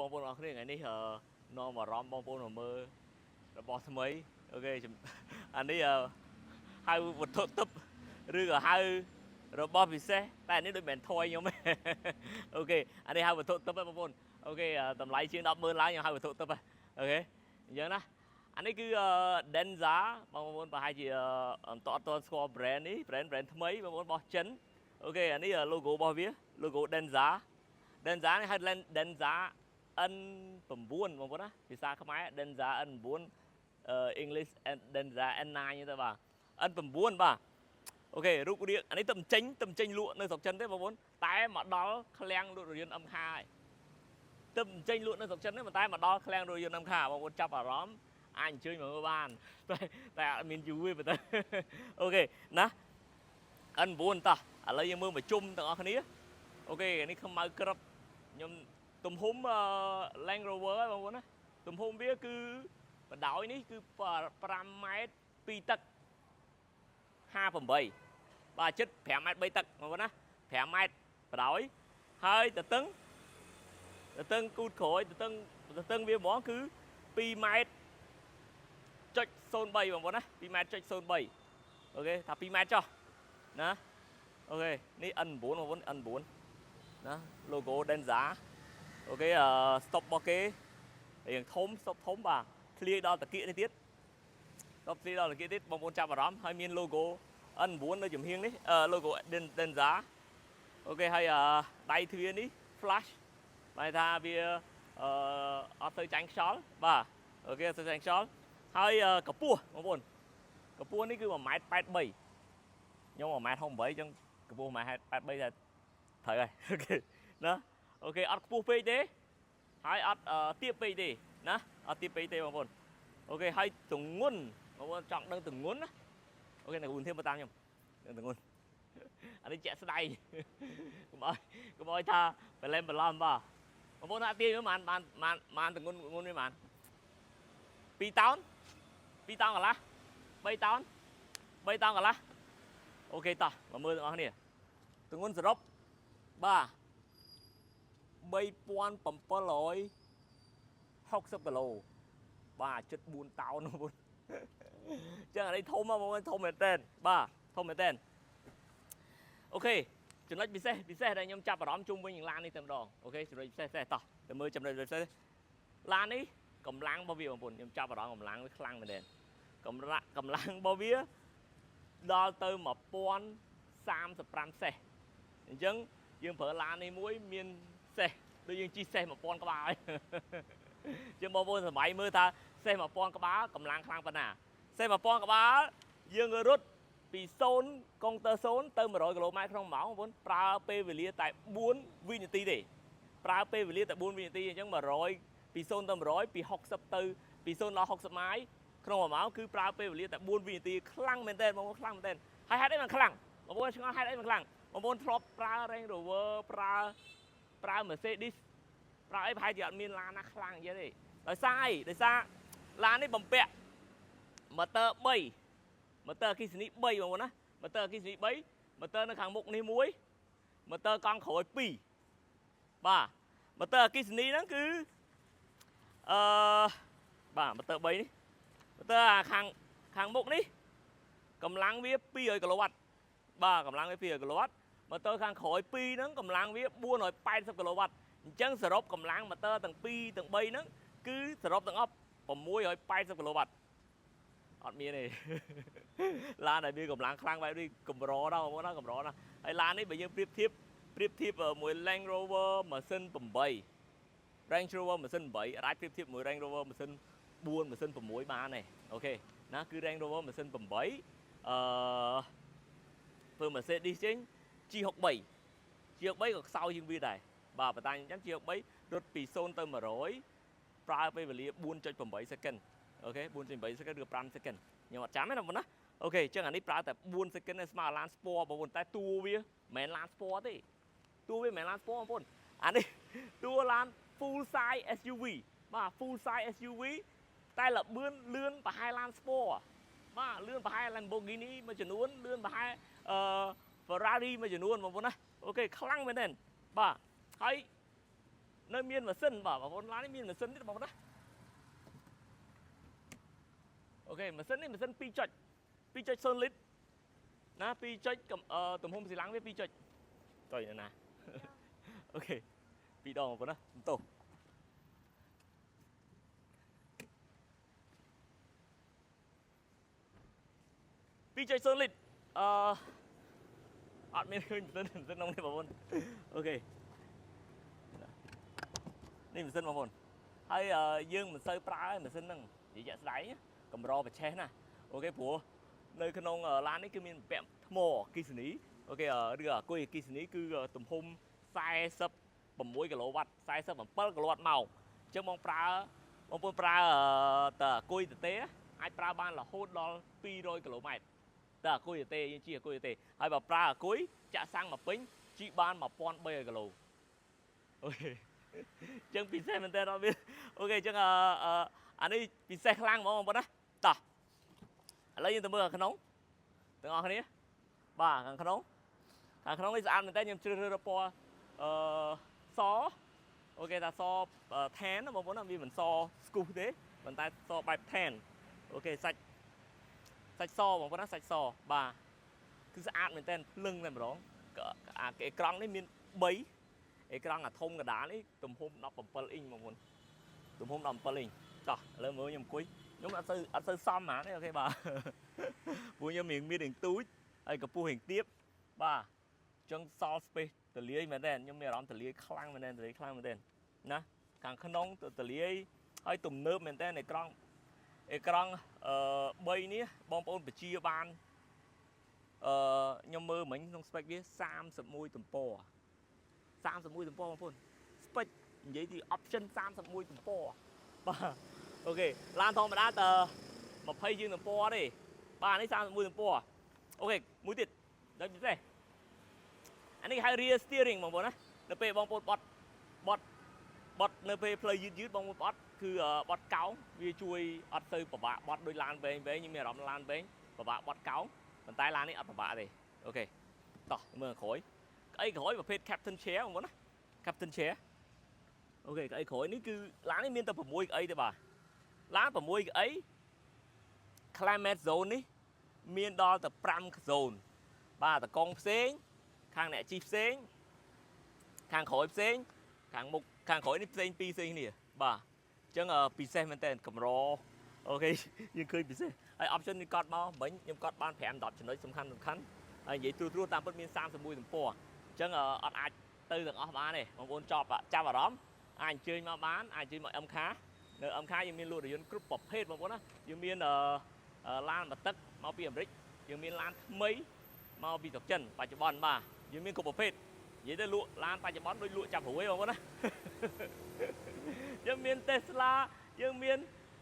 បងប្អូនអរគ្នាថ្ងៃនេះនាំអារម្មណ៍បងប្អូនមកមើលរបស់ថ្មីOK អានេះហៅវត្ថុទិព្វឬក៏ហៅរបស់ពិសេសតែអានេះដូចមិនមែនថយខ្ញុំទេ OK អានេះហៅវត្ថុទិព្វហ៎បងប្អូន OK តម្លៃជាង100000ឡើងខ្ញុំហៅវត្ថុទិព្វហ៎ OK អញ្ចឹងណាអានេះគឺ Denza បងប្អូនប្រហែលជាអត់អត់ស្គាល់ brand នេះ brand ថ្មីបងប្អូនរបស់ចិន OK អានេះ logo របស់វា logo Denza Denza នេះហៅ Denza N9 បងប្អូនណាភាសាខ្មែរ Denza N9 English Denza N9 ទៅបាទ N9 បាទ OK រូបរាងអានេះទៅចេញទៅចេញលក់នៅស្រុកចិនទេបងប្អូនតែមកដល់ឃ្លាំងលក់រថយន្ត MK ហើយទៅចេញលក់នៅស្រុកចិនទេប៉ុន្តែមកដល់ឃ្លាំងរថយន្ត MK បងប្អូនចាប់អារម្មណ៍អាចអញ្ជើញមកមើលបានតែតែអត់មានយូរទេប៉ុន្តែ OK ណា N9 តោះឥឡូវយើងមើលមកជុំទាំងអស់គ្នា OK នេះខ្មៅក្រឹបខ្ញុំទំហំ Land Rover ហើយបងប្អូនណាទំហំវាគឺបណ្ដោយនេះគឺ5ម៉ែត្រ2ទឹក58បាទជិត5ម៉ែត្រ3ទឹកបងប្អូនណា5ម៉ែត្របណ្ដោយហើយទទឹងទទឹងគូតក្រោយទទឹងទទឹងវាហ្មងគឺ2ម៉ែត្រចុច03បងប្អូនណា2ម៉ែត្រចុច03 OK ថា2ម៉ែត្រចុះណា OK នេះ N9 បងប្អូន N9 ណា logo Denza OK អឺ stop របស់គេរៀងធំ stop ធំបាទធ្លាយដល់តាគៀកនេះទៀត stop ធ្លាយដល់តាគៀកទៀតបងប្អូនចាប់អារម្មណ៍ហើយមាន logo N9 នៅចំហៀងនេះអឺ logo Denza OK ហើយអឺដៃទ្វារនេះ flash បែរថាវាអឺអត់ទៅចាញ់ខ្យល់បាទ OK អត់ទៅចាញ់ខ្យល់ហើយកម្ពស់បងប្អូនកម្ពស់នេះគឺ1ម៉ែត្រ83ខ្ញុំ1ម៉ែត្រ68អញ្ចឹងកម្ពស់1ម៉ែត្រ83តែត្រូវហើយ OK ណា OK អត់ខ្ពស់ពេកទេហើយអត់ទៀបពេកទេណាអត់ទៀបពេកទេបងប្អូន OK ហើយទងន់បងប្អូនចង់ដឹងទងន់ណា OK អ្នកឧនធៀបមកតាមខ្ញុំដឹងទងន់អានេះជាក់ស្ដែងកុំឲ្យថាបលែមបន្លំបាទបងប្អូនថាទាយមើលបានបានបានបានទងន់ងន់វាបាន2តោន2តោនកន្លះ3តោន3តោនកន្លះ OK តោះមកមើលទាំងអស់គ្នាទងន់សរុបបាទ3760គីឡូបាទជិត4តោនបងប្អូនចឹងអានេះធំបងប្អូនធំមែនតើបាទធំមែនតើ OK ចំណុចពិសេសពិសេសដែលខ្ញុំចាប់អារម្មណ៍ជុំវិញនឹងឡាននេះតែម្ដង OK ចំណុចពិសេសពិសេសតោះទៅមើលចំណុចពិសេសឡាននេះកម្លាំងរបស់វាបងប្អូនខ្ញុំចាប់អារម្មណ៍កម្លាំងវាខ្លាំងមែនទែនកម្លាំងកម្លាំងរបស់វាដល់ទៅ1035សេះអញ្ចឹងយើងប្រើឡាននេះមួយមានសេះដូចយើងជិះសេះ1000ក្បាលហើយជាងបងប្អូនសម័យមើលថាសេះ1000ក្បាលកម្លាំងខ្លាំងប៉ុណ្ណាសេះ1000ក្បាលយើងរត់ពី0កុងទ័រ0ទៅ100គីឡូម៉ែត្រក្នុងម៉ោងបងប្អូនប្រើពេលវេលាតែ4វិនាទីទេប្រើពេលវេលាតែ4វិនាទីអញ្ចឹង100ពី0ទៅ100ពី60ទៅពី0ដល់60ម៉ាយក្នុងមួយម៉ោងគឺប្រើពេលវេលាតែ4វិនាទីខ្លាំងមែនទែនបងប្អូនខ្លាំងមែនទែនហើយហេតុអីមិនខ្លាំងបងប្អូនឆ្ងល់ហេតុអីមិនខ្លាំងបងប្អូនធ្លាប់ប្រើ Range Rover ប្រើប្រើ Mercedes ប្រើអីប្រហែលជាអត់មានឡានណាខ្លាំងអញ្ចឹងទេដោយសារអីដោយសារឡាននេះបំពាក់ motor 3 motor អគ្គិសនី3បងប្អូនណា motor អគ្គិសនី3 motor នៅខាងមុខនេះមួយ motor កង់ក្រោយ2បាទ motor អគ្គិសនីហ្នឹងគឺអឺបាទ motor 3នេះ motor អាខាងខាងមុខនេះកម្លាំងវា200គីឡូវ៉ាត់បាទកម្លាំងវា200គីឡូវ៉ាត់ motor ខាងក្រោយ2ហ្នឹងកម្លាំងវា480គីឡូវ៉ាត់អញ្ចឹងសរុបកម្លាំង motor ទាំង2ទាំង3ហ្នឹងគឺសរុបទាំងអស់680គីឡូវ៉ាត់អត់មានទេ ឡានដែលមានកម្លាំងខ្លាំងបែបនេះកម្រណាស់បងប្អូនណាកម្រណាស់ហើយឡាននេះបើយើងប្រៀបធៀបប្រៀបធៀបមួយ Land Rover ម៉ាស៊ីន8 Range Rover ម៉ាស៊ីន8អាចប្រៀបធៀបមួយ Range Rover ម៉ាស៊ីន4ម៉ាស៊ីន6បានទេ OK ណាគឺ Range Rover ម៉ាស៊ីន8អឺធ្វើ Mercedes ចេញ G63 G63 ក៏ខ្សោយជាងវាដែរបាទប៉ុន្តែអញ្ចឹង G63 រត់ពី0ទៅ100ប្រើពេលវេលា4.8 second OK 4.8 second ឬ5 second ខ្ញុំអត់ចាំទេណាបងណា OK អញ្ចឹងអានេះប្រើតែ4 second ទេស្មើឡាន sport បងប្អូនតែតួវាមិនមែនឡាន sport ទេតួវាមិនមែនឡាន sport បងប្អូនអានេះតួឡាន full size SUV បាទ full size SUV តែលបឿនលឿនប្រហែលឡាន sport បាទលឿនប្រហែល Lamborghini មួយចំនួនលឿនប្រហែលអឺ Ferrari មួយចំនួនបងប្អូនណា OK ខ្លាំងមែនទែនបាទហើយ នៅមានម៉ាស៊ីនបាទបងប្អូនឡាននេះមានម៉ាស៊ីនទៀតបងប្អូនណាOK ម៉ាស៊ីននេះម៉ាស៊ីន2ចុច2.0លីត្រណា2ចុចទំហំស៊ីឡាំងវា2ចុចចុយណា OK ពីរដងបងប្អូនណាសំទោស2.0លីត្រអត់មានឃើញម៉ាស៊ីនម៉ាស៊ីនក្នុងនេះបងប្អូន OK នេះម៉ាស៊ីនបងប្អូនហើយយើងមិនសូវប្រើម៉ាស៊ីនហ្នឹងនិយាយជាក់ស្ដែងកម្របច្ឆេះណា OK ព្រោះនៅក្នុងឡាននេះគឺមានពាក់ថ្មអគ្គិសនី OK ឬអាគុយអគ្គិសនីគឺទំហំ46គីឡូវ៉ាត់47គីឡូវ៉ាត់ម៉ោងអញ្ចឹងបងប្រើបងប្អូនប្រើតអាគុយទទេអាចប្រើបានរហូតដល់200គីឡូម៉ែត្រតអាគុយទទេយើងជិះអាគុយទទេហើយបើប្រើអាគុយចាក់សាំងមកពេញជិះបាន1300គីឡូ OK អញ្ចឹងពិសេសមែនតើអត់មាន OK អញ្ចឹងអឺអានេះពិសេសខ្លាំងហ្មងបងប្អូនណាតោះឥឡូវយើងទៅមើលខាងក្នុងទាំងអស់គ្នាបាទខាងក្នុងខាងក្នុងនេះស្អាតមែនតើខ្ញុំជ្រើសរើសពណ៌អឺស OK ថាស tan បងប្អូនណាវាមិនសស្គុះទេប៉ុន្តែសបែប tan OK សាច់សាច់សបងប្អូនណាសាច់សបាទគឺស្អាតមែនតើភ្លឹងតែម្ដងអាអេក្រង់នេះមាន3អេក្រង់អាធំកដាលនេះទំហំ17អ៊ីងបងប្អូនទំហំ17អ៊ីងតោះឥឡូវមើលខ្ញុំអង្គុយខ្ញុំអត់សូវសមហ្មងទេ OK បាទព្រោះខ្ញុំរៀងមានរៀងទូចហើយកម្ពស់រៀងទាបបាទអញ្ចឹងសល់ space ទលាយមែនតើខ្ញុំមានអារម្មណ៍ទលាយខ្លាំងមែនតើទលាយខ្លាំងមែនតើណាខាងក្នុងទៅទលាយហើយទំនើបមែនតើអេក្រង់អេក្រង់អឺ3នេះបងប្អូនបញ្ជាបានអឺខ្ញុំមើលមិញក្នុង spec វា31ទំព័រ31ទំព័របងប្អូន spec និយាយពី option 31ទំព័របាទ OK ឡានធម្មតាតើ20ជាងទំព័រទេបាទនេះ31ទំព័រ OK មួយទៀតដល់ពិសេសអានេះគេហៅ rear steering បងប្អូនណានៅពេលបងប្អូនបត់បត់បត់នៅពេលផ្លូវយឺតយឺតបងប្អូនបត់គឺបត់កោងវាជួយអត់ទៅពិបាកបត់ដូចឡានវែងវែងខ្ញុំមានអារម្មណ៍ឡានវែងពិបាកបត់កោងប៉ុន្តែឡាននេះអត់ពិបាកទេ OK តោះមើលក្រោយក្អីក្រោយប្រភេទ captain chair បងប្អូនណា captain chair OK ក្អីក្រោយនេះគឺឡាននេះមានតែ6ក្អីទេបាទឡាន6ក្អី climate zone នេះមានដល់ទៅ5 zone បាទតកងផ្សេងខាងអ្នកជិះផ្សេងខាងក្រោយផ្សេងខាងមុខខាងក្រោយនេះផ្សេងពីរផ្សេងគ្នាបាទអញ្ចឹងពិសេសមែនតើកម្រ OK យើងឃើញពិសេសហើយ option នេះកត់មកមិញខ្ញុំកត់បាន5 10ចំណុចសំខាន់សំខាន់ហើយនិយាយត្រួសត្រាសតាមពិតមាន31ទំព័រអញ្ចឹងអត់អាចទៅទាំងអស់បានទេបងប្អូនចប់ចាប់អារម្មណ៍អាចអញ្ជើញមកបានអាចអញ្ជើញមក MK នៅ MK យើងមានលក់រថយន្តគ្រប់ប្រភេទបងប្អូនណាយើងមានឡានបទឹកមកពីអាមេរិកយើងមានឡានថ្មីមកពីស្រុកចិនបច្ចុប្បន្នបាទយើងមានគ្រប់ប្រភេទនិយាយទៅលក់ឡានបច្ចុប្បន្នដូចលក់ចាប់ព្រួយបងប្អូនណា យើងមាន Tesla យើងមាន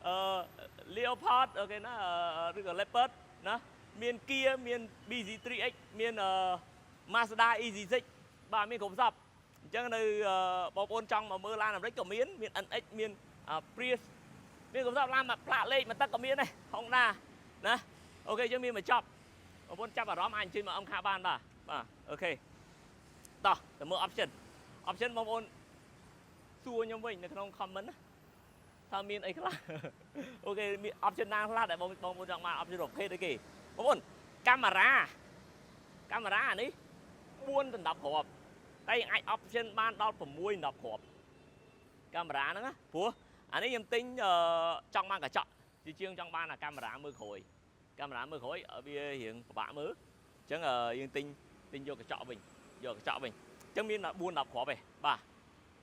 អឺ Leopard OK ណាឬក៏ Leopard ណាមាន Kia មាន BZ3X មានអឺ Mazda EZ6 បាទមានគ្រប់សពអញ្ចឹងនៅបងប្អូនចង់មកមើលឡានអាមេរិកក៏មានមាន NX មាន Prius មានគ្រប់សពឡានមកផ្លាកលេខមកទឹកក៏មានដែរ Honda ណា OK យើងមានមកចប់បងប្អូនចាប់អារម្មណ៍អាចអញ្ជើញមក MK បានបាទបាទ OK តោះទៅមើល option option បងប្អូនសួរខ្ញុំវិញនៅក្នុង comment ណាថាមានអីខ្លះ OK មាន option ណាខ្លះដែលបងបងប្អូនចង់បាន option ប្រភេទអីគេបងប្អូនកាមេរ៉ាកាមេរ៉ានេះ4ដណ្ដប់គ្រាប់តែយើងអាច option បានដល់6ដណ្ដប់គ្រាប់កាមេរ៉ាហ្នឹងណាព្រោះអានេះខ្ញុំទិញចង់បានកញ្ចក់ជាជាងចង់បានអាកាមេរ៉ាមើលក្រោយកាមេរ៉ាមើលក្រោយវារៀងពិបាកមើលអញ្ចឹងយើងទិញទិញយកកញ្ចក់វិញយកកញ្ចក់វិញអញ្ចឹងមាន4 10គ្រាប់ឯងបាទ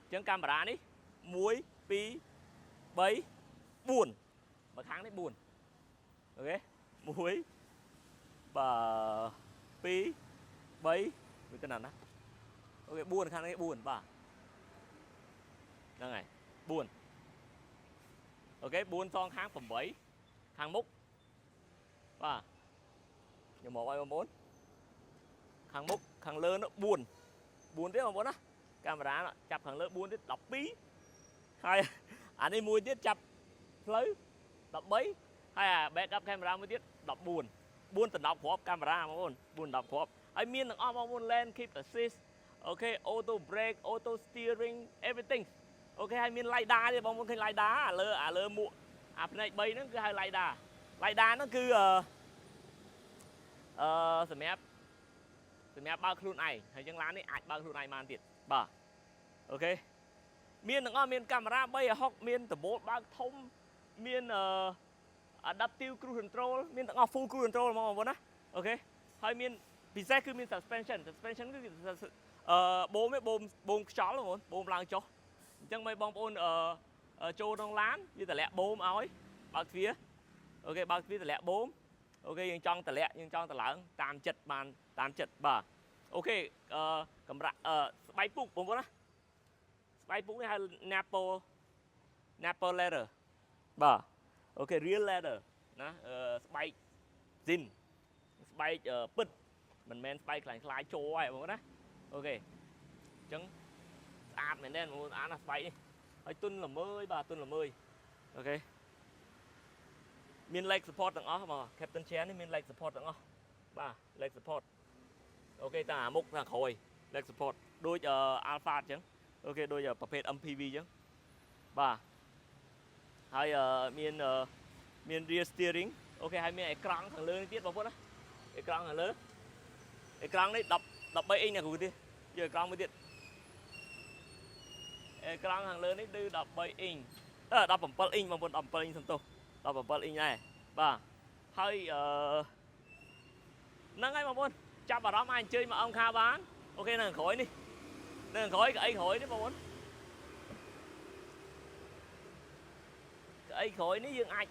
អញ្ចឹងកាមេរ៉ានេះ1 2 3 4មកខាងនេះ4 OK 1បាទ2 3មួយទៅណាណា OK 4ខាងនេះ4បាទហ្នឹងហើយ4 OK 4សងខាង8ខាងមុខបាទខ្ញុំមកឲ្យបងប្អូនខាងមុខខាងលើនោះ4 4ទៀតបងប្អូនណាកាមេរ៉ាចាប់ខាងលើ4ទៀត12ហើយអានេះមួយទៀតចាប់ផ្លូវ13ហើយអា backup camera មួយទៀត14 4ដណ្ដប់គ្រាប់កាមេរ៉ាបងប្អូន4ដណ្ដប់គ្រាប់ហើយមានទាំងអស់បងប្អូន lane keep assist OK auto brake, auto steering, everything. OK ហើយមាន LiDAR ទៀតបងប្អូនឃើញ LiDAR អាលើមួកអាផ្នែក3ហ្នឹងគឺហៅ LiDAR។ LiDAR ហ្នឹងគឺអឺសម្រាប់បើកខ្លួនឯងហើយចឹងឡាននេះអាចបើកខ្លួនឯងបានទៀតបាទ OK មានទាំងអស់មានកាមេរ៉ា360មានដំបូលបើកធំមានadaptive cruise control មានទាំងអស់ full cruise control ហ្មងបងប្អូនណា OK ហើយមានពិសេសគឺមាន suspension។ Suspension គឺបូមឯងបូមបូមខ្យល់បងប្អូនបូមឡើងចុះអញ្ចឹងមិនបងប្អូនចូលក្នុងឡានវាតម្លាក់បូមឲ្យបើកទ្វារ OK បើកទ្វារតម្លាក់បូម OK យើងចង់តម្លាក់យើងចង់តម្លើងតាមចិត្តបានតាមចិត្តបាទ OK កម្រាក់ស្បែកពូកបងប្អូនណាស្បែកពូកនេះហៅ Nappa leather បាទ OK real leather ណាស្បែកស៊ីនស្បែកពិតមិនមែនស្បែកខ្លាញ់ខ្លាយចូលហើយបងប្អូនណា OK អញ្ចឹងស្អាតមែនទេបងប្អូនស្អាតណាស់ស្បែកនេះហើយទុនល្មើយបាទទុនល្មើយ OK មាន leg support ទាំងអស់បាទ captain chair នេះមាន leg support ទាំងអស់បាទ leg support OK តាអាមុខតាក្រោយ leg support ដូច Alphard អញ្ចឹង OK ដូចប្រភេទ MPV អញ្ចឹងបាទហើយមាន rear steering OK ហើយមានអេក្រង់ខាងលើនេះទៀតបងប្អូនណាអេក្រង់ខាងលើអេក្រង់នេះ10 13អ៊ីងណាគ្រូទៀតយកអេក្រង់មួយទៀតអេក្រង់ខាងលើនេះគឺ13អ៊ីងអឺ17អ៊ីងបងប្អូន17អ៊ីងសំទោស17អ៊ីងដែរបាទហើយហ្នឹងហើយបងប្អូនចាប់អារម្មណ៍អាចអញ្ជើញមកអង្គខាបាន OK នៅក្រោយនេះនៅក្រោយកៅអីក្រោយនេះបងប្អូនកៅអីក្រោយនេះយើងអាច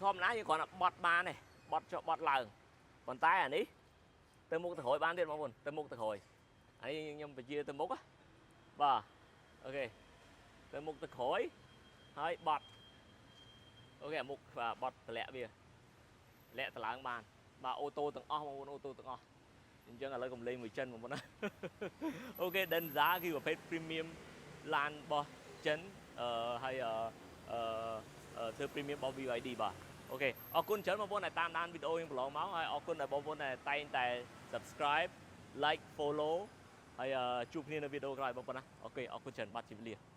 ធម្មតាយើងគ្រាន់តែបត់បានទេបត់ចុះបត់ឡើងប៉ុន្តែអានេះទៅមុខទៅក្រោយបានទៀតបងប្អូនទៅមុខទៅក្រោយអានេះខ្ញុំបញ្ជាទៅមុខបាទ OK ទៅមុខទៅក្រោយហើយបត់ OK អាមុខបាទបត់តម្លាក់វាតម្លាក់តម្លើងបានបាទ auto ទាំងអស់បងប្អូន auto ទាំងអស់អញ្ចឹងឥឡូវកំលេងមួយចិនបងប្អូនណា OK Denza គឺប្រភេទ premium ឡានរបស់ចិនហើយអឺធ្វើ premium របស់ BYD បាទ OK អរគុណច្រើនបងប្អូនដែលតាមដានវីដេអូខ្ញុំប្រឡងមកហើយអរគុណដែលបងប្អូនដែលតែងតែ subscribe, like, follow ហើយជួបគ្នានៅវីដេអូក្រោយបងប្អូនណា OK អរគុណច្រើនបាទជម្រាបលា។